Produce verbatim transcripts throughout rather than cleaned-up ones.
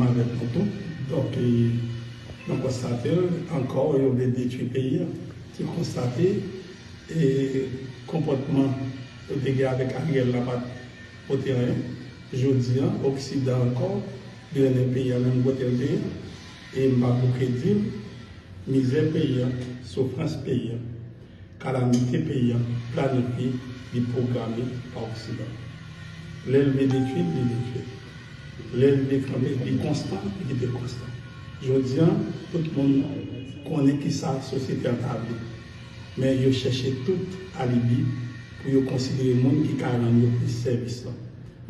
Avèk nou tou. Donk, e, nou konstate l ankò, yo vle detwi peyi a. Se konstate, e, konpòtman yo te gen avèk Ariel la pa t pote anyen. Jodi a, Oksidan ankò grennen peyi a menm kote l te ye. E m pa bouke di l, mizè peyi a, soufrans peyi a, kalamite peyi a planifye, li pwograme pa Oksidan. Lè l vle detwi, li detwi. Lè l vle kanpe, li konstan, li kite konstan. Jodi a, tout moun konnen kisa sosyete a ta vle. Men yo chèche tout alibi pou yo konsidere moun ki ka rann yo plis sèvis lan.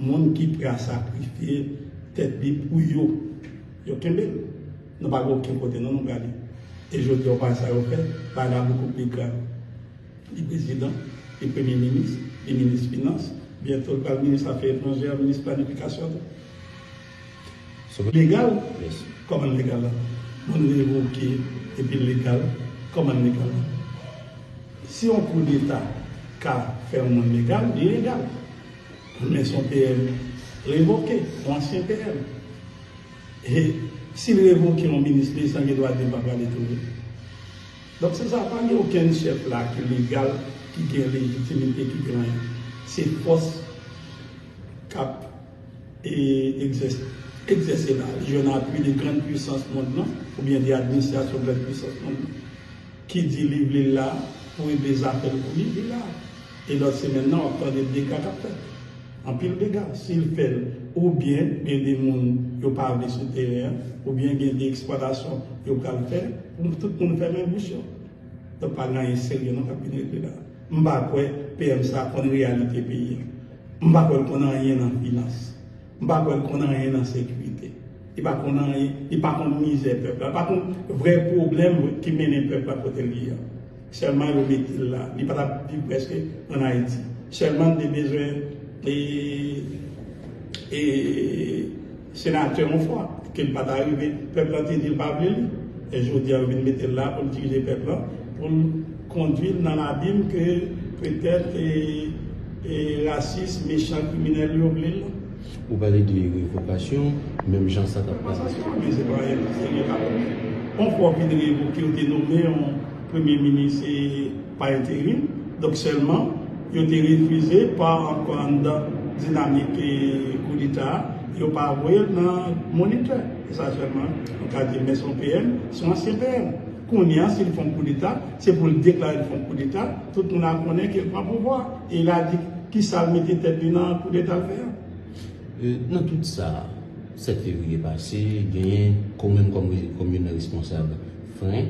Moun ki prè a sakrifye tèt li pou yo. Yo kenbe l. Nou pa gen okenn kote non nou prale. E jodi a, w pa wè sa yo fè, bagay la bokou pli grav. Li prezidan, li premye minis, li minis finans, byento l pral minis afè etranjè, minis planifikasyon tou. Legal? Kòman l legal la? Moun revoke epi l legal, kòman l legal la? Si yon koudeta ka fè yon moun legal, li legal. Men se yon P M revoke, yon ansyen P M. E si l revoke yon minis, li san gen dwa di l pa prale tou vre. Donk, se sa, pa gen okenn chèf la ki legal, ki gen lejitimite, ki gen anyen. Se fòs k ap, e, egzès-, egzèse la. Li jwenn apui de grann pwisans mond lan, oubyen de administrasyon grann pwisans mond lan, ki di li vle l la pou regle zafè l pou li, li la. E lòt semèn nan, w ap tande dega k ap fèt. Anpil dega, si l fè l, oubyen gen de moun yo pa vle sou teren an, oubyen gen de eksplwatasyon yo pral fè, pou tout moun fèmen bouch yo. Donk, pa gen anyen serye non k ap vin regle la. M pa kwè P M sa a konn reyalite peyi a. M pa kwè l konn anyen nan finans. M pa kwè l konn anyen nan sekirite. Li pa konn anyen, li pa konn mizè pèp la, li pa konn vrè pwoblèm ki mennen pèp la kote l ye a. Sèlman yo mete l la. Li pa t ap viv prèske ann Ayiti. Sèlman l te bezwen, e, e, senatè yon fwa, ke l pa ta rive, pèp la te di l pa vle li. E jodi a, yo vin mete l la pou l dirije pèp la, pou l kondui l nan labim ke petèt, e, e, rasis, mechan, kriminèl yo vle l. Ou pale de revokasyon, menm jan sa t ap pase. Men se pa anyen ki serye la. Yon fwa w fin revoke, w te nome yon premye minis, e, pa enterim. Donk sèlman, yo te refize pa ankò anndan dinamik, e, koudeta a, yo pa voye l nan monitè. E sa sèlman, nou ka di, men se yon P M, se yon ansyen P M. Kounye a, si l fè yon koudeta, se pou l deklare l fè yon koudeta, tout moun ap konnen ke l pran pouvwa. E l a di kisa l mete tèt li nan koudeta l fè a. E, nan tout sa, sèt fevriye pase, genyen kòm, menm kòm, kòm youn nan responsab Fren,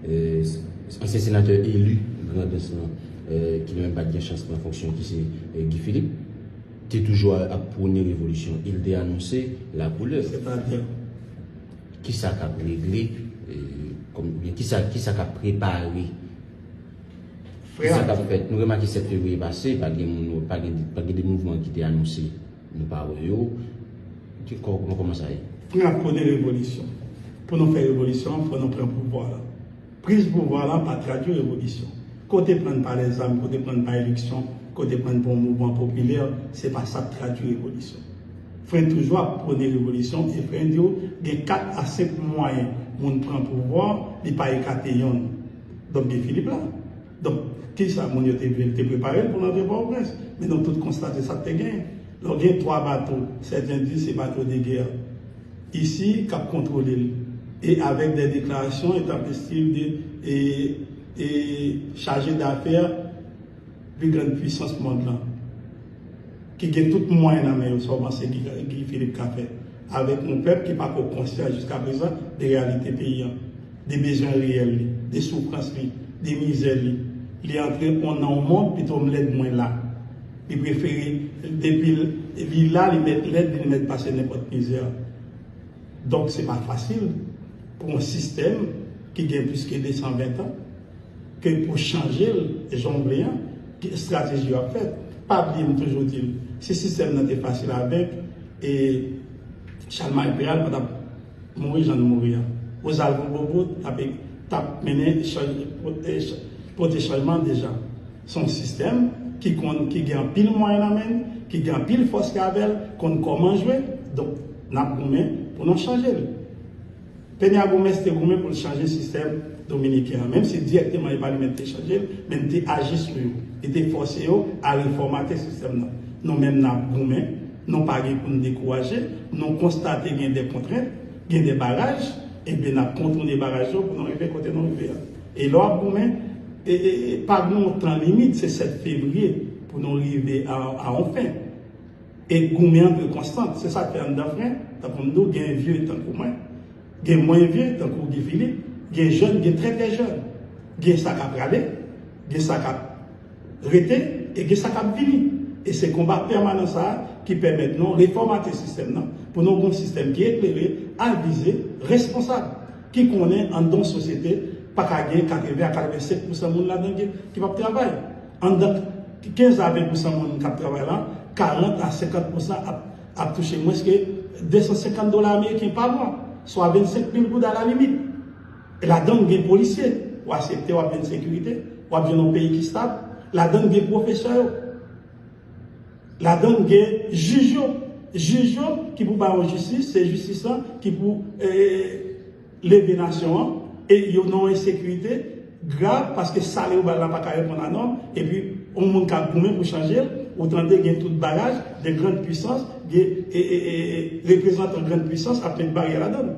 e, ansyen senatè eli Grandans lan, e, ki li menm pa t gen chans pran fonksyon, ki se, e, Guy Philippe, te toujou ap pwone revolisyon. E l te anonse lakoulè. Sètadi? Kisa k ap regle, e, kòm, oubyen kisa, kisa k ap prepare? Kisa k ap fèt? Nou remake sèt fevriye pase, pa t gen moun, pa t gen, pa t gen de mouvman ki te anonse. Nou pa wè yo. Ki kò-, kòman, kòman sa ye? Fren ap pwone revolisyon. Pou nou fè revolisyon an, fò nou pran pouvwa la. Priz pouvwa la pa tradui revolisyon. Kote pran pa lèzam, kote pran pa eleksyon, kote pran pa yon mouvman popilè, se pa sa k tradui revolisyon. Fren toujou ap pwone revolisyon e Fren di w gen kat a senk mwayen moun pran pouvwa, li pa ekate yonn. Donk, gen Filip la. Donk, kisa moun yo te vle? Te prepare l pou l antre Pòtoprens. Men nou tout konstate sa k te genyen. Lè w gen twa bato, sèten di se bato de gè. Isi, k ap kontwole l. E avèk de deklarasyon, e t ap estil de, e, e chaje dafè pli grann pwisans mond lan, ki gen tout mwayen nan men yo, sa w panse Guy, Guy Philippe ka fè avèk yon pèp ki pako konsyan jiska prezan de reyalite peyi a, de bezwen reyèl li, de soufrans li, de mizè li? Li antre nan yon mond pito m lèd mwen la. Li prefere, depi li la, li mèt lèd, li mèt pase nenpòt mizè. Donk, se pa fasil pou yon sistèm ki gen plis ke de san ven tan, ke pou chanje l, jan w vle an, ki estrateji yo ap fèt. Pa bliye, m toujou di l, si sistèm nan te fasil avèk, e, Chalmay Peral pa t ap mouri jan l mouri an. Rosalvo Bobo t ap, t ap mennen chanj-, pote, pote chanjman deja. Se yon sistèm ki konn, ki gen anpil mwayen nan men l, ki gen anpil fòs ki avè l, konn kòman jwe. Donk, n ap goumen Pou nou chanje l. Peña Gómez te goumen pou l chanje sistèm dominiken an, menm si dirèkteman li pa li menm te chanje l, men li te aji sou yo. Li te fòse yo a refòmate sistèm nan. Nou menm n ap goumen, nou pa gen pou n dekouraje, nou konstate gen de kontrent, gen de baraj, ebyen n ap kontounen baraj yo pou nou rive kote nou rive a. E lè w ap goumen, e, e, e, pa gen yon tan limit, se sèt fevriye pou nou rive a, a yon fen. E goumen an dwe konstan. Se sa k fè anndan Fren, tankou m di w, gen vye tankou mwen, gen mwen vye tankou Guy Philippe, gen jèn, gen trè trè jèn. Gen sa k ap prale, gen sa k ap rete, e gen sa k ap vini. E se konba pèmanan sa a ki pèmèt nou refòmate sistèm nan, pou nou gen yon sistèm ki eklere, avize, responsab, ki konnen anndan yon sosyete pa ka gen katreven a katrevensenk pousan moun ladan ki, ki p ap travay. Anndan kenz a ven pousan moun k ap travay la, karant a senkant pousan ap, ap touche mwens ke de san senkant dola ameriken pa mwa, swa vennsenk mil goud alalimit. E ladan gen polisye, w aksepte w ap jwenn sekirite, w ap jwenn yon peyi ki stab, ladan gen pwofesè yo. Ladan gen jij yo. Jij yo ki pou bay yon jistis, se jistis lan ki pou, eh, leve nasyon an, e yo nan yon ensekirite grav, paske salè yo ba l la pa ka reponn a nòm, epi yon moun k ap goumen pou chanje l, ou tande gen tout baraj, de grann pwisans, gen, e, e, e, e, reprezantan grann pwisans ap met baryè ladan l.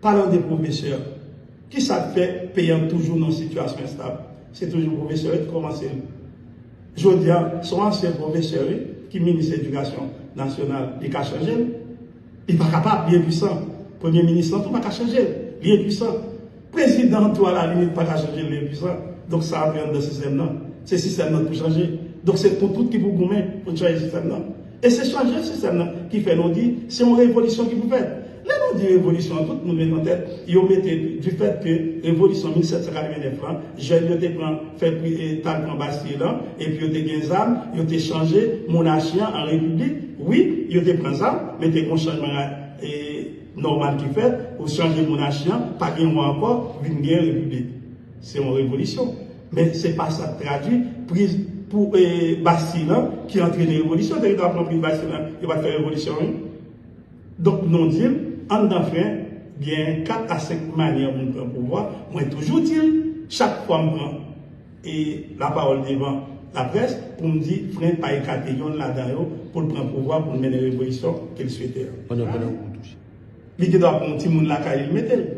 Palan de pwofesè, kisa k fè peyi an toujou nan sitiyasyon enstab? Se toujou pwofesè yo ki kòmanse l. Jodi a, se yon ansyen pwofesè, wi, ki minis edikasyon nasyonal, li ka chanje l? Li pa kapab, li enpwisan. Premye minis lan tou pa ka chanje l, li enpwisan. Prezidan an tou, alalimit, pa ka chanje l, li enpwisan. Donk, sa antre anndan sistèm nan. Se sistèm nan k pou chanje. Donk, se nou tout ki pou goumen pou n chanje sistèm nan. E se chanje sistèm nan ki fè nou di se yon revolisyon ki pou fèt. Lè nou di revolisyon, tout moun met nan tèt, yo mete du fait que revolisyon mil sèt san katreven nèf lan, jèn yo te pran, fè pri, e, t al pran Bastille lan, epi yo te gen zam, yo te chanje monachi an an repiblik. Wi, yo te pran zam, men te gen yon chanjman, e, nòmal ki fèt, ou chanje monachi an, pa gen wa ankò, vin gen repiblik. Se yon revolisyon. Men se pa sa k tradui priz pou, e, Bastille lan ki antrene revolisyon. Te gentan pran priz Bastille lan, yo pa t fè revolisyon, wi. Donk, nou di l, anndan Fren, gen kat a senk manyè moun pran pouvwa. Mwen toujou di l, chak fwa m pran, e, lapawòl devan laprès, pou m di Fren pa ekate yonn ladan yo pou l pran pouvwa, pou l mennen revolisyon ke l swete a. Pandan, pandan ou touche. Li gen dwa pran yon timoun lakay li, l mete l.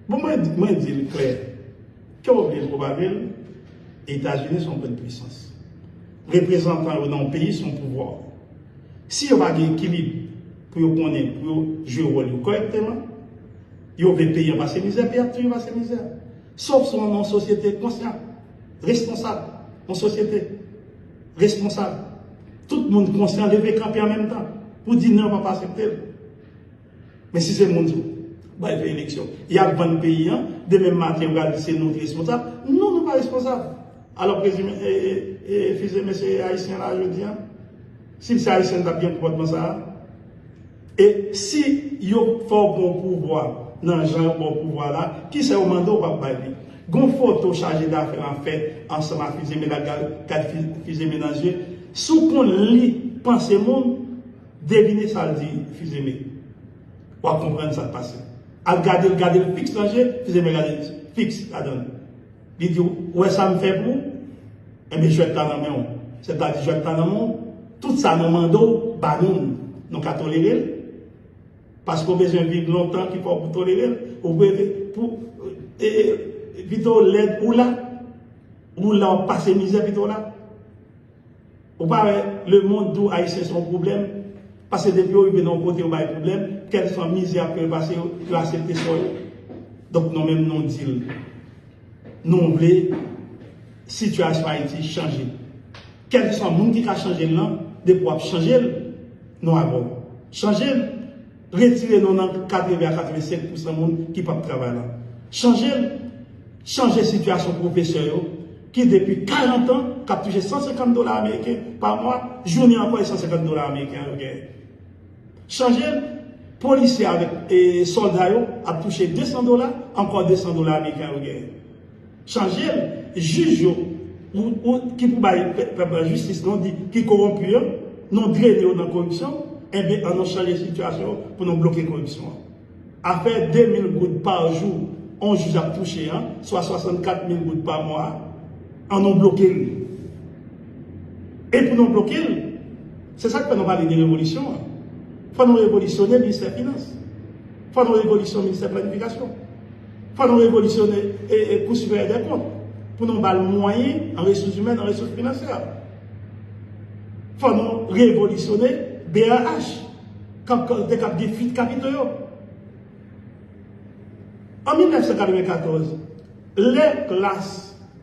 Bon, mwen, mwen di l klè, ke w vle l, ke w pa vle l, Etazini se yon grann pwisans. Reprezantan yo nan yon peyi se yon pouvwa. Si yo pa gen ekilib pou yo konnen, pou yo jwe wòl yo kòrèkteman, yo vle peyi an pase mizè, peyi ap toujou pase mizè. Sòf se yon, yon sosyete konsyan, responsab, yon sosyete responsab. Tout moun konsyan, leve kanpe an menm tan pou di non, yo p ap aksepte l. Men si se moun tou, bay fè eleksyon. Y ap vann peyi an, demen maten, yo pral di se nou ki responsab. Non, nou pa responsab. Alò, prezime, e, e, e, Fils-Aimé se ayisyen la jodi an. Si l se ayisyen, l t ap gen konpòtman sa a. E si yo fè w pran pouvwa, nan jan yo ba w pouvwa la, kisa yo mande w p ap bay li? Gon foto chaje dafè an fè ansanm ak Fils-Aimé la, gad, gad Fi-, Fils-Aimé nan zye. Si w konn li panse moun, devine sa l di Fils-Aimé. W ap konprann sa k pase. Al gade l, gade l fiks nan je, Fils-Aimé gade l fiks ladan l. Li di w, ou wè sa m fè pou ou? Enben, jwèt la nan men w. Sètadi, jwèt la nan men w. Tout sa nou mande w, ba nou l. Nou ka tolere l. Paske w bezwen viv lontan ki fè w pou tolere l. Ou prefere pou, e, e, pito w lèd ou la. Ou la w ap pase mizè pito w la. Ou pa wè lemonn di w Ayisyen se yon pwoblèm? Paske depi yo rive nan yon kote yo bay pwoblèm, kèlkeswa mizè y ap fè yo pase, yo, yo aksepte sò yo. Donk nou menm nou di l, nou vle sitiyasyon Ayiti chanje. Kèlkeswa moun ki ka chanje l lan, depi w ap chanje l, nou avè w. Chanje l. Retire nou nan katreven a katrevensenk pousan moun ki p ap travay la. Chanje l. Chanje sitiyasyon pwofesè yo, ki depi karant an, k ap touche san senkant dola ameriken pa mwa, jounen ankò e san senkant dola ameriken an yo genyen. Chanje l. Polisye avèk, e, sòlda yo ap touche de san dola, ankò de san dola ameriken an yo genyen. Chanje l. Jij yo, ou, ou, ki pou bay pè-, pèp la jistis, nou di ki kowonpi yo, nou drene yo nan koripsyon, Enben, ann nou chanje sitiyasyon pou nou bloke koripsyon an. Afè de mil goud pa jou yon jij ap touche an, swa swasannkat mil goud pa mwa, ann nou bloke l. E pou nou bloke l, se sa k fè nou pale de revolisyon an. Fò nou revolisyone ministè finans. Fò nou revolisyone ministè planifikasyon. Fò nou revolisyone e, e Kou Siperyè dè Kont pou nou ba l mwayen an resous imèn, an resous finansyè. Fò nou revolisyone B R H k ap, k ap gen fuit kapito yo. An mil nèf san katrevenkatòz, lè klas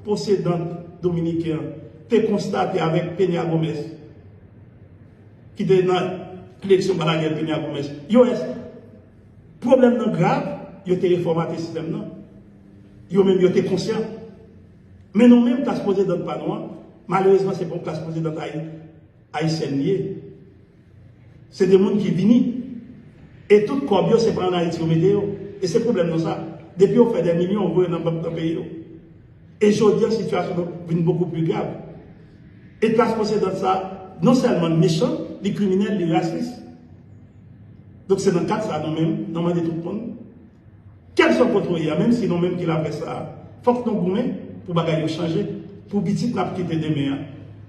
posedant dominiken an te konstate avèk Peña Gómez, ki te nan eleksyon Balaguer, Peña Gómez, yo wè pwoblèm nan grav, yo te refòmate sistèm nan. Yo menm, yo te konsyan. Men nou menm, klas posedant pa nou an, malerezman, se pa yon klas posedant ayi-, ayisyèn li ye. Se de moun ki vini. E tout kòb yo, se pa ann Ayiti yo mete yo. E se pwoblèm nou sa. Depi yo fè dè milyon, yo voye nan bank nan peyi yo. E jodi an, sitiyasyon nou vin bokou pli grav. E klas posedant sa, non sèlman l mechan, li kriminèl, li rasis. Donk, se nan kad sa, nou menm, nou mande tout moun, kèlswa kote w ye a, menm si nou menm ki laprès sa a, fòk nou goumen pou bagay yo chanje, pou pitit n ap kite demen an,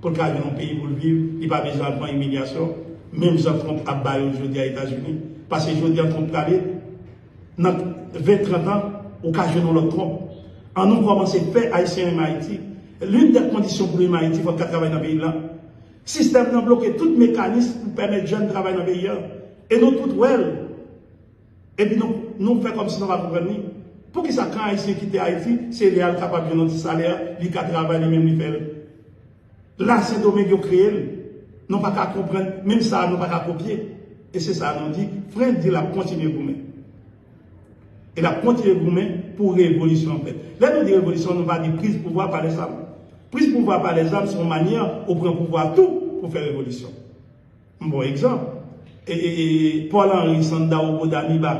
pou l ka jwenn yon peyi pou l viv, li pa bezwen al pran imilyasyon, menm jan Trump ap ba yo jodi a Etazini. Paske jodi a Trump prale, nan ven, trant an, ou ka jwenn yon lòt Trump. Ann nou kòmanse fè Ayisyen renmen Ayiti. L'une des conditions pou renmen Ayiti, fò w ka travay nan peyi l lan. Sistèm nan bloke tout mekanis pou pèmèt jèn travay nan peyi a. E nou tout wè l. Epi nou, nou fè kòmsi nou pa konprann li. Poukisa kan Ayisyen kite Ayiti, se lè a l kapab jwenn yon ti salè, li ka travay li menm, li fè l? La, Sendomeng, yo kreye l. Nou pa ka konprann, menm sa a, nou pa ka kopye. E se sa a nou di, Frè di l ap kontinye goumen. E l ap kontinye goumen pou revolisyon an fèt. Lè nou di revolisyon, nou pa di priz pouvwa pa lèzam. Priz pouvwa pa lèzam se yon manyè ou pran pouvwa tou pou fè revolisyon. M ba w egzanp. E, e, e, Paul Henri Sandaogo Damiba,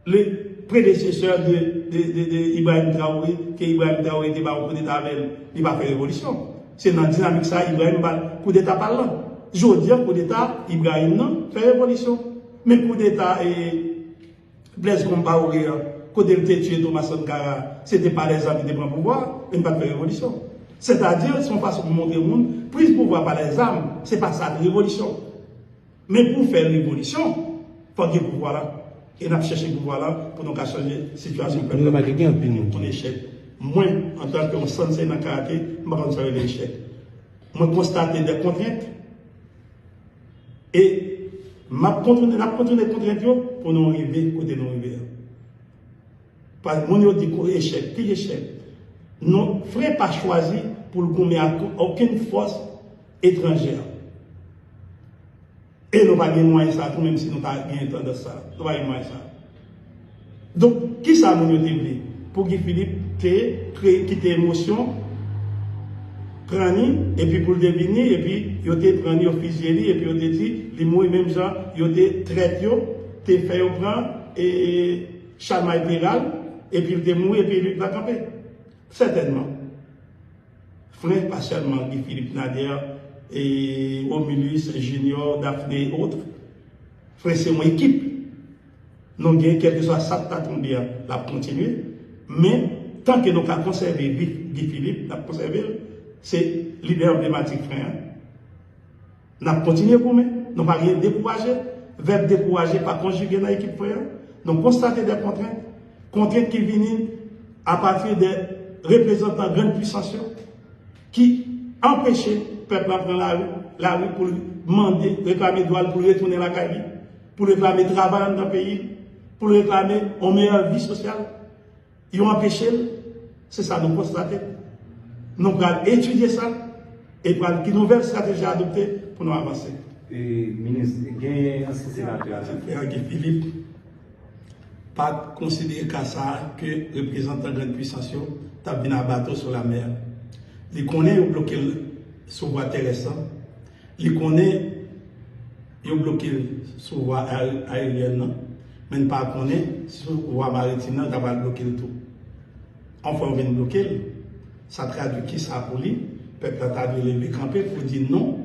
le predecesseur de, de, de, de Ibrahim Traoré, ke Ibrahim Traoré te ba yon koudeta avè l, li pa fè revolisyon. Se nan dinamik sa a Ibrahim ba l koudeta pa l lan. Jodi a, koudeta Ibrahim nan fè revolisyon. Men koudeta, e, Blaise Compaoré an, kote l te tiye Thomas Sankara, se te pa lèzam li te pran pouvwa, men l pa t fè revolisyon. Sètadi, se yon fason pou montre moun, priz pouvwa pa lèzam, se pa sa k revolisyon. Men pou fè revolisyon, fòk gen pouvwa la. E n ap chèche pouvwa la pou nou ka chanje sitiyasyon pèp la. Nou remake gen anpil moun ki. Yon echèk. Mwen, antanke yon sensei nan karate, m pa konn sa yo rele echèk. Mwen konstate de kontrent. E m ap kontounen, n ap kontounen kontrent yo pou nou rive kote nou rive a. Paske moun yo di kou echèk, ki echèk? Non, Frè pa chwazi pou l goumen ak okenn fòs etranjè. E nou pa gen mwayen sa tou, menm si nou ta gen tandans sa. Nou pa gen mwayen sa. Donk, kisa moun yo te vle? Pou Guy Philippe te kreye, kite emosyon, pran li, epi pou l te vini, epi yo te pran li, yo fizye li, epi yo te di li mouri menm jan yo te trèt yo, te fè yo pran, e, e, Chalmay Peral, epi l te mouri, epi li pa kanpe. Sètènman. Frè pa sèlman Guy Philippe Nader, e, Romulus, Junior, Daphné et autres. Frè se yon ekip. Nou gen, kèlkeswa sa k ta tonbe a, l ap kontinye. Men, tanke nou ka konsève Guy, Guy Philippe, n ap konsève l, se lidè anblematik Frè an. N ap kontinye goumen, nou pa gen dekouraje. Vèb dekouraje pa konjige nan ekip Frè an. Nou konstate de kontrent, kontrent ki vini apati de reprezantan grann pwisans yo, ki anpeche pèp la pran lari, lari pou l mande, reklame dwa l pou l retounen lakay li, pou l reklame travay anndan peyi l, pou l reklame yon meyè vi sosyal. Yo anpeche l, se sa nou konstate. Nou pral etidye sa, e pral ki nouvèl estrateji adopte pou nou avanse. E, minis, genyen ansyen senatè a. Frè Guy Philippe pa t konsidere ka sa a ke reprezantan grann pwisans yo t ap vin a bato sou lamè a. Li konnen yo bloke l sou vwa terès lan. Li konnen yo bloke l sou vwa aye-, ayeryèn nan, men li pa konnen si sou vwa maritim nan, yo ta pral bloke l tou. Yon fwa yo vin bloke l, sa tradui kisa pou li? Pèp la ta dwe leve kanpe pou di non,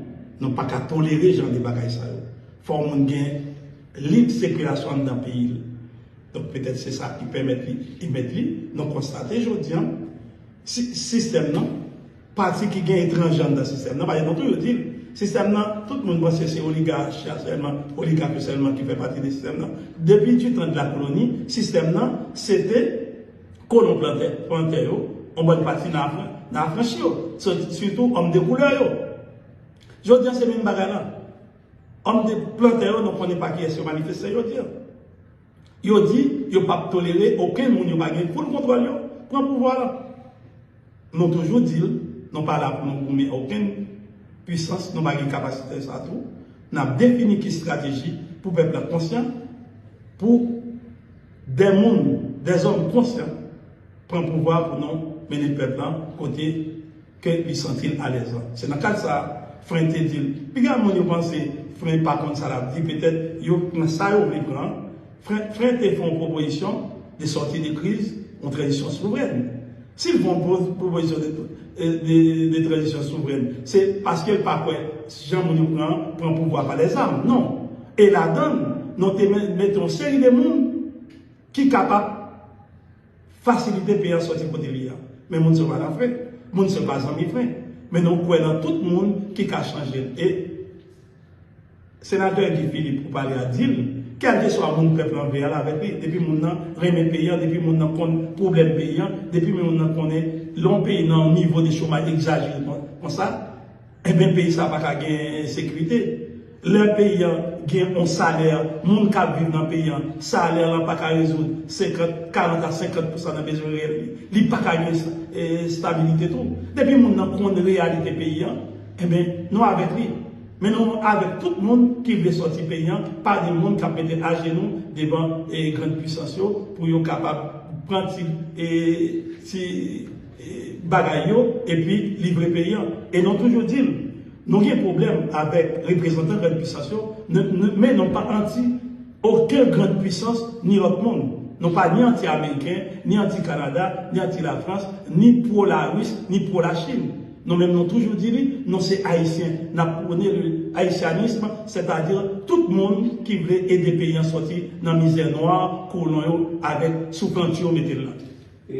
Nou pa ka tolere jan de bagay sa yo. Fò moun gen lib sikilasyon anndan peyi l. Donk, petèt se sa ki pèmèt li, li met li. Nou konstate jodi a, si, sistèm nan, pati ki gen etranje anndan sistèm nan, paske nou toujou di l, sistèm nan, tout moun panse se oligach sèlman, oligak yo sèlman ki fè pati de sistèm nan. Depi ditan de la koloni, sistèm nan, se te kolon plantè, plantè yo, yon bòn pati nan afran-, nan afranchi yo, sitou òm de koulè yo. Jodi a, se menm bagay la. Òm de plantè yo, nou konnen pa kiyès yo manifeste jodi a. Yo di yo p ap tolere okenn moun yo pa gen ful kontwòl yo pran pouvwa la. Nou toujou di l, nou pa la pou nou goumen okenn pwisans, nou pa gen kapasite sa tou. N ap defini ki estrateji pou pèp la konsyan, pou dè moun, dè zòm konsyan pran pouvwa pou nou mennen pèp la kote ke li santi l alèz la. Se nan kad sa a, Fren te di l. Piga moun yo panse Fren pa konn sa l ap di, petèt yo pran sa yo vle pran. Fren, Fren te fè yon pwopozisyon de sòti de kriz, yon tranzisyon souvrèn. Si l fè yon pwo-, pwopozisyon de, de, de, de tranzisyon souvrèn, se paske l pa kwè jan moun yo pran, pran pouvwa pa lèzam. Non. E ladan l, nou te met, mete yon seri de moun ki kapab fasilite peyi a sòti kote li a. Men moun sa yo pa nan Fren. Moun sa yo pa zanmi Fren. Men nou kwè nan tout moun ki ka chanje l. E senatè Guy Philippe ou pale a di l, kèlkeswa moun pèp lan vle al avèk li, depi moun nan renmen peyi a, depi moun nan konn pwoblèm peyi a, depi moun nan konnen lè yon peyi nan yon nivo de chomaj egzajere kon, konsa, Ebyen, peyi sa pa ka gen sekirite. Lè peyi an gen yon salè, moun k ap viv nan peyi an, salè lan pa ka rezoud senkant, karant a senkant pousan nan bezwen reyèl li. Li pa ka gen, e, estabilite tou. Depi moun nan konn reyalite peyi an, ebyen, nou avèk li. Men nou avèk tout moun ki vle sòti peyi an, pa de moun k ap mete ajenou devan, e, grann pwisans yo pou yo kapab pran ti, e, ti, e, bagay yo, epi livre peyi an. E nou toujou di l, nou gen pwoblèm avèk reprezantan grann pwisans yo, n-, n-, men nou pa anti okenn grann pwisans, ni lòt moun. Nou pa ni anti Ameriken, ni anti Kanada, ni anti Lafrans, ni pwo Laris, ni pwo Lachin. Nou menm nou toujou di li, nou se Ayisyen, n ap pwone le ayisyanism, sètadi tout moun ki vle ede peyi an sòti nan mizè nwa kolon yo avèk souflanti yo mete l la. E,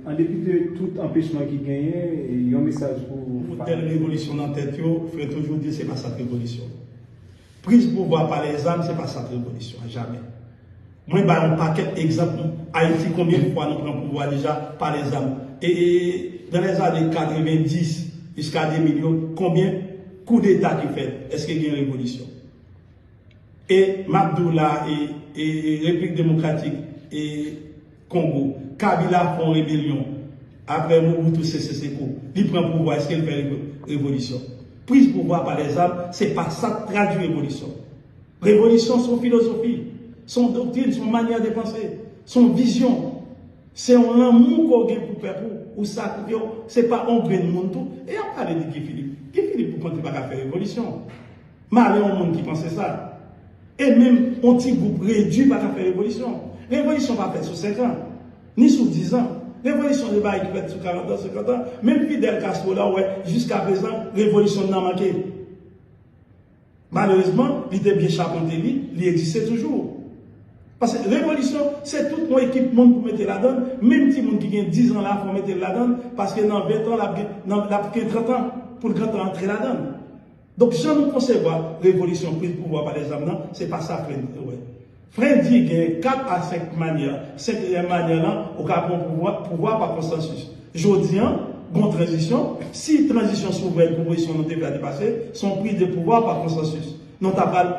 an depi de tout anpechman ki genyen, e, yon mesaj pou... Pou tèl revolisyon nan tèt yo, Fren toujou di se pa sa k revolisyon. Priz pouvwa pa lèzam, se pa sa k revolisyon an, jamè. Mwen bay yon pakèt egzanp. Ayiti, konbyen fwa nou pran pouvwa deja pa lèzam? E, e, dans les années quatre-vingt-dix jiska de mil yo, konbyen koudeta ki fèt? Èske gen revolisyon? E m ap di w la, e, e, e Repiblik Demokratik, e Kongo, Kabila fè yon rebelyon apre Mobutu Sese Seko. Li pran pouvwa, èske l fè revo-, revolisyon? Priz pouvwa pa lèzam, se pa sa k tradui revolisyon. Revolisyon se yon filozofi, se yon doktrin, se yon manyè de panse, se yon vizyon. Se yon lanmou ke w gen pou pèp ou, ou sakrifye w, se pa yon grenn moun tou. E y ap pale de Guy Philippe. Guy Philippe pou kont li pa ka fè revolisyon. Malè yon moun ki panse sa. E menm yon ti gwoup redui pa ka fè revolisyon. Revolisyon pa fèt sou senk an, ni sou diz an. Revolisyon se bagay ki fèt sou karant an, senkant an. Menm Fidel Castro la, w wè, jiskaprezan, revolisyon nan manke. Malerezman, li te byen chapante li, li egziste toujou. Paske revolisyon, se tout yon ekip moun pou mete ladan l, menm timoun ki gen diz an la, fò mete l ladan l, paske nan ven tan, l ap gen, nan, l ap gen trant an, pou l gentan antre ladan l. Donk, jan nou konsevwa revolisyon, priz pouvwa pa lèzam nan, se pa sa Fren wè. Fren di gen kat a senk manyè. Senkyèm manyè lan, ou ka pran pouvwa, pouvwa pa konsansis. Jodi an, gon tranzisyon. Si tranzisyon souvrèn pwopozisyon nou te fè ane pase, se yon priz de pouvwa pa konsansis. Nou ta pral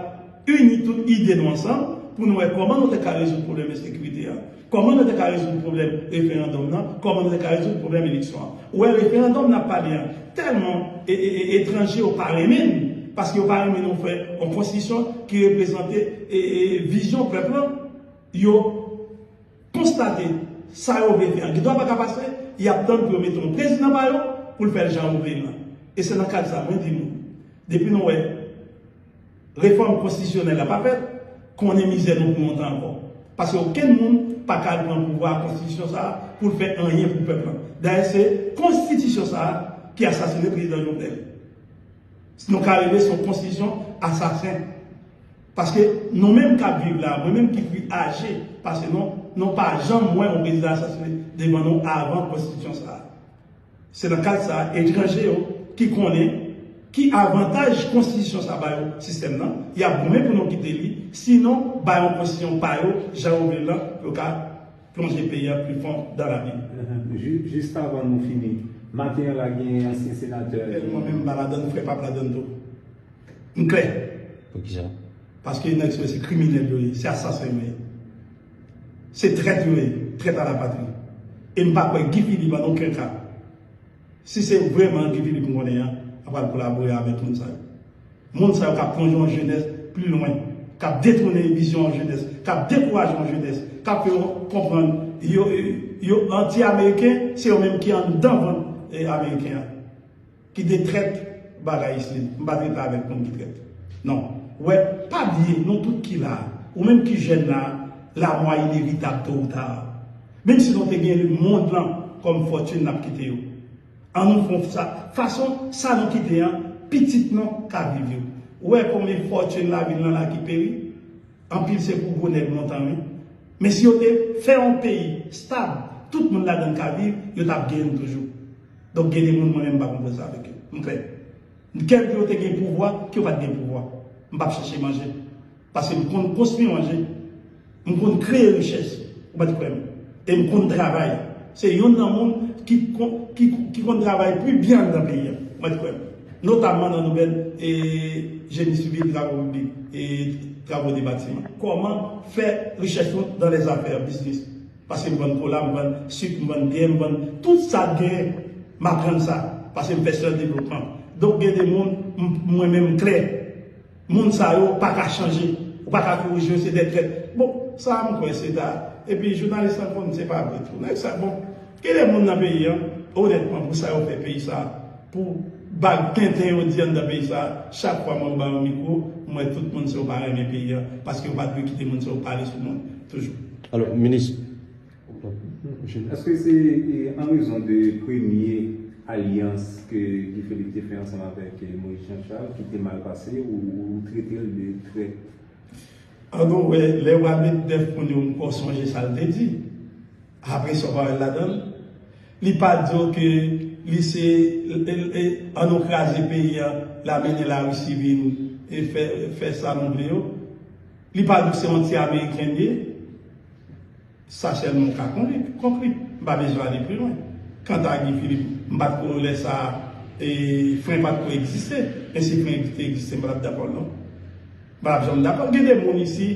ini tout ide nou ansanm pou nou wè kòman nou te ka rezoud pwoblèm ensekirite a. Kòman nou te ka rezoud pwoblèm referandòm nan? Kòman nou te ka rezoud pwoblèm eleksyon an? Ou wè, referandòm n ap pale an, tèlman e, e, e, etranje yo pa renmen l, paske yo pa renmen nou fè yon konstitisyon ki reprezante, e, e, vizyon pèp lan. Yo konstate sa yo vle fè an gen dwa pa ka pase, y ap tann pou yo mete yon prezidan pa yo pou l fè l jan yo vle l lan. E se nan kad sa mwen di nou, depi nou wè refòm konstitisyonèl la pa fèt, konnen mizè nou pou monte ankò. Paske okenn moun pa ka al pran pouvwa a konstitisyon sa a pou l fè anyen pou pèp lan. Dayè, se konstitisyon sa a ki asasinen prezidan Jovenel. Nou ka rele se yon konstitisyon asasen. Paske nou menm k ap viv la, mwen menm ki pli aje pase nou, nou pa janm wè yon prezidan asasinen devan nou avan konstitisyon sa a. Se nan kad sa a, etranje yo ki konnen ki avantaj konstitisyon sa a ba yo sistèm nan, y ap goumen pou nou kite li, sinon ba yon konstitisyon pa yo, jan yo vle l lan, pou yo ka plonje peyi a pli fon dan labim. Jis avan nou fini, maten an la gen ansyen senatè. Mwen menm m pa ladann, frè p ap ladann tou. M klè. Poukisa? Paske nèg sa yo se kriminèl yo ye, se asasen yo ye. Se trèt yo ye, trèt a la patri. E m pa kwè Guy Philippe an okenn ka. Si se vrèman Guy Philippe m konnen an, ap pral kolabore avèk moun sa yo. Moun sa yo k ap plonje yon jenès pli lwen, k ap detounen vizyon yon jenès, k ap dekouraje yon jenès, k ap fè yo konprann yo, yo anti-ameriken, se yo menm ki anndan vant ameriken an. Kite trèt bagay isit, m pa trete avèk moun ki trèt. Non. Wè, pa bliye, nou tout ki la, ou menm ki jèn la, lamò inevitab to ou ta. Menm si nou te gen lemonn lan kòm fòtin n ap kite yo. An nou fè sa, fason sa nou kite an, pitit nou ka viv yo. Ou wè konbyen fòtin lavil lan la ki peri? Anpil se pou gwo nèg montan wi. Men si yo te fè yon peyi stab, tout moun ladann ka viv, yo t ap genyen toujou. Donk gen de moun mwen menm m pa konn sa avèk yo. M klè. Kèlke yo te gen pouvwa, ke yo pa t gen pouvwa. M p ap chèche manje. Paske m konn konstwi manje. M konn kreye richès. Ou mèt kwè m. E m konn travay. Se youn nan moun ki konn, ki, ki konn travay pi byen anndan peyi a. Ou mèt kwè m. Notamman nan domèn e, jeni sivil, travo piblik e travo de batiman. Kòman fè richès nou dans les affaires, biznis. Paske m vann kola, m vann sik, m vann byè, m vann tout sa k genyen. M aprann sa. Paske m fè sèl devlopman. Donk gen de moun, m, mwen menm m klè. Moun sa yo pa ka chanje. Ou pa ka korije yo, se de trèt. Bon, sa a m kwè se ta. Epi jounalis lan konn se pa vre tou. Nèg sa, bon, gen de moun nan peyi an, onètman, pou sa yo fè peyi sa, pou bag tenten yo di anndan peyi sa, chak fwa mwen ba yo mikwo, m wè tout moun se yo pa renmen peyi an, paske yo pa t dwe kite moun sa yo pale sou moun toujou. Alò, minis, Èske se e, an rezon de premye alyans ke Guy Philippe te fè ansanm avèk e, Moïse Jean Charles ki te mal pase ou, ou trete l de trèt? An nou wè, lè w al met bèf moun yo ankò sonje sa l te di. Apre sa w pa wè l ladan l. Li pa di w ke li se e, e, an nou kraze peyi a, l a mennen Larisi vin e fè, fè sa nou vle yo. Li pa di w se yon ti ameriken l ye. Sa sèlman w ka konkli, konkli. M pa bezwen ale pi lwen. Kanta Guy Philippe, m pa t ko lè sa a, e, fren pa t ko egziste. Men si fren te egziste, m pa t ap dakò l non. M pa t ap janm dakò l. Gen de moun isi,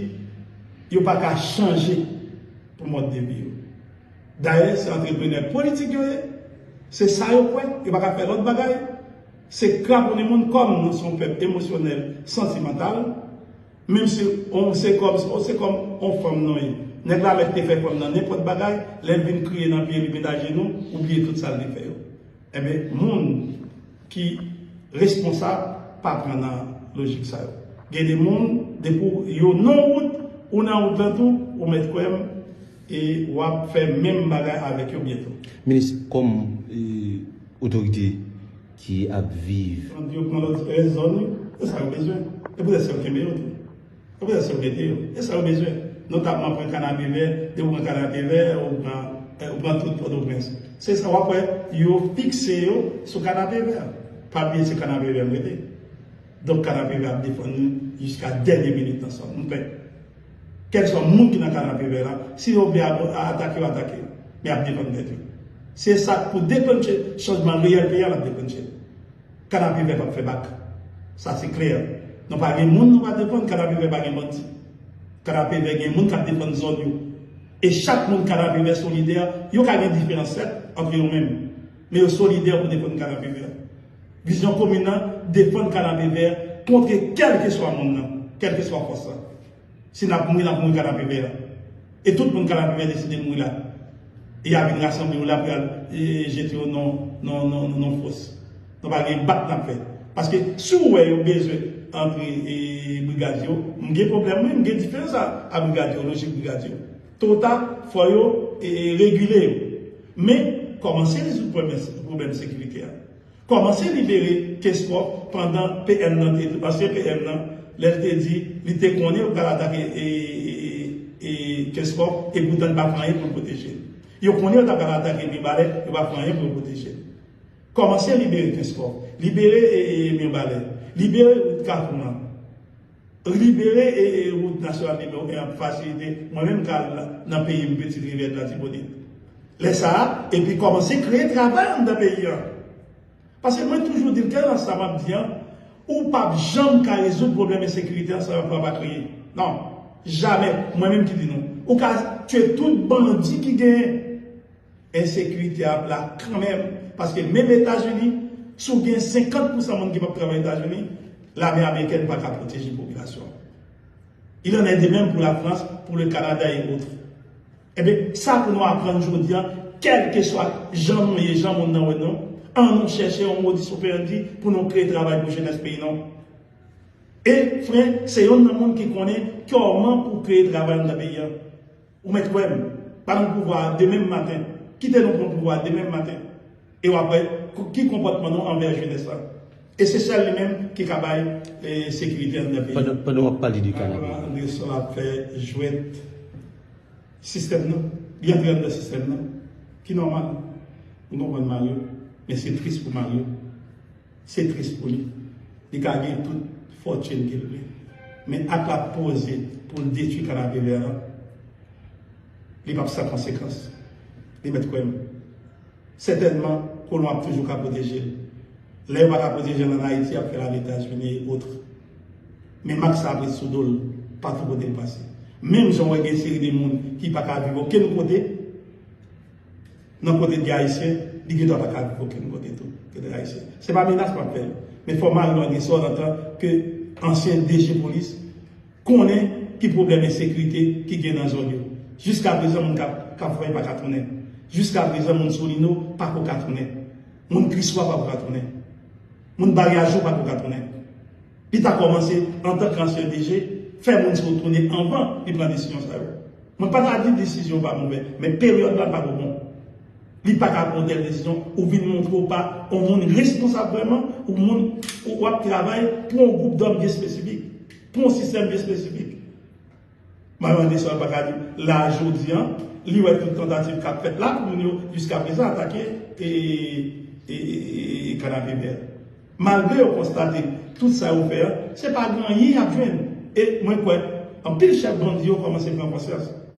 yo pa ka chanje pou mòd de vi yo. Dayè, se antreprenè politik yo ye. Se sa yo kwè. Yo pa ka fè lòt bagay. Se kraponnen moun kòm nou se yon pèp emosyonèl, santimantal. Menm si on se kòm on se kòm on fanm nou ye. Nèg la mèt te fè fanm nan nenpòt bagay, lè l vin kriye nan pye li met ajenou, ou bliye tout sa l te fè yo. Enben, moun ki responsab pa pran nan lojik sa yo. Gen de moun, depi w yo nan wout, ou nan wout lan tou, ou mèt kwè m, e w ap fè menm bagay avèk yo byento. Minis, kòm e, otorite ki ap viv. Yo pran lòt e, zòn yo, e sa yo bezwen. E poutèt sa yo kenbe yo tou. E poutèt sa yo kenbe yo. E sa yo bezwen. Notamman pran Kanapevè, depi w pran Kanapevè, ou pran, e, ou pran tout Pòtoprens. Se sa w ap wè, yo fikse yo sou Kanapevè. Pa bliye se Kanapevè m rete. Donk Kanapevè ap defann nou jiska dènye minit nan sòm. M kwè. Kèlkeswa moun ki nan Kanapevè la, si yo vle atake yo, atake yo. Men y ap defann tèt yo. Se sa k pou deklanche chanjman reyèl peyi a, l ap deklanche. Kanapevè p ap fè bak. Sa se klè. Nou pa gen moun nou pa defann, Kanapevè pa gen bandi. Kanapevè gen moun k ap defann zòn yo. E chak moun Kanapevè solidè, yo ka gen diferans sèt ant yo menm. Men yo solidè pou defann Kanapevè. Vizyon komin nan, defann Kanapevè kont kèlkeswa moun nan, kèlkeswa fòs la. Si n ap mouri, n ap mouri Kanapevè a. E tout moun Kanapevè deside mouri la. E y a vin rasanble yo la pou y al e, jete yo nan, nan, nan, nan fòs. Nou pa gen bak n ap fè. Paske si w wè yo bezwen antre e, brigad yo, m gen pwoblèm wi, m gen diferans a, a brigad yo, lojik brigad yo. To ta, fò yo e, e, regile yo. Men, kòmanse rezoud pwoblèm, pwoblèm sekirite a. Kòmanse libere Kenskòf pandan P M nan te, ansyen P M nan, lè l te di li te konnen yo pral atake e, e, e, e Kenskòf, e poutan li pa fè anyen pou l pwoteje l. Yo konnen yo ta pral atake Mibalè, yo pa fè anyen pou yo pwoteje l. Kòmanse libere Kenskòf, libere e, e, Mibalè, libere wout Kafou an. Libere e, e, wout nasyonal nimewo en an pou fasilite mwen menm k al nan peyi m, Pitit Rivyè Latibonit. Lè sa a, epi kòmanse kreye travay anndan peyi an. Paske mwen toujou di l, kèlkanswa sa m ap di an, ou p ap janm ka rezoud pwoblèm ensekirite an san yon plan pa kreye. Non, jamè, mwen menm ki di nou. Ou ka tye tout bandi ki genyen. Ensekirite ap la kanmenm. Paske menm Etazini, si w gen senkant pousan moun ki p ap travay Etazini, lame amerikèn pa ka pwoteje popilasyon an. Il en est de même pour la France, pour le Canada et autres. Ebyen, sa pou nou aprann jodi a, kèlkeswa jan nou ye, jan moun nan wè nou, an nou chèche yon modus operandi pou nou kreye travay pou jenès peyi nou. E, frè, se youn nan moun ki konnen kòman pou kreye travay anndan peyi an. Ou mèt kwè m, pa nan pouvwa a demen maten. Kite nou pran pouvwa a demen maten. E w ap wè ki konpòtman nou anvè jenès la. E se sèl li menm ki ka bay e, sekirite anndan peyi. Pandan, pandan w ap pale de Kanada. Andrésol ap fè jwèt sistèm nan. Li antre anndan sistèm nan. Ki nòmal. Nou konprann Mario. Men se tris pou Mario. Se tris pou li. Li ka gen tout fòtin ke l vle. Men ak l ap poze pou l detwi Kanapevè an, li p ap san konsekans. Li mèt kwè m. Sètènman, kolon ap toujou ka pwoteje l. Lè yo pa ka pwoteje l ann Ayiti, y ap fè l al Etazini e otre. Men mak sa ap ret sou do l patou kote l pase. Menm jan w wè gen seri de moun ki pa ka viv okenn kote, nan kote de Ayisyen, li gendwa pa ka viv okenn kote tou, kote Ayisyen. Se pa menas m ap fè l. Men fò Mario Andrésol antan ke ansyen D G polis, konnen ki pwoblèm ensekirite ki gen nan zòn yo. Jiska prezan, moun k ap, k ap fè pa ka tounen. Jiska prezan, moun Solino pako ka tounen. Moun Kriswa pako ka tounen. Moun Baryajou pako ka tounen. Li ta kòmanse antanke ansyen D G, fè moun sa yo tounen anvan li pran desizyon sa yo. Mwen pa ta di desizyon pa movè, men peryòd la pa bon. Li pa ka pran tèl desizyon, ou vin montre w pa yon moun responsab vrèman, ou moun ou w ap travay pou yon gwoup dòm byen espesifik, pou yon sistèm byen espesifik. Mario Andrésol pa ka di, la jodi an, li wè tout tantativ k ap fèt la pou moun yo jiska prezan atake e, e, e, e, e Kanapevè. Malgre yo konstate tout sa yo fè an, se pa gen anyen y ap jwenn. E mwen kwè, anpil chèf bandi yo kòmanse pran konsyans.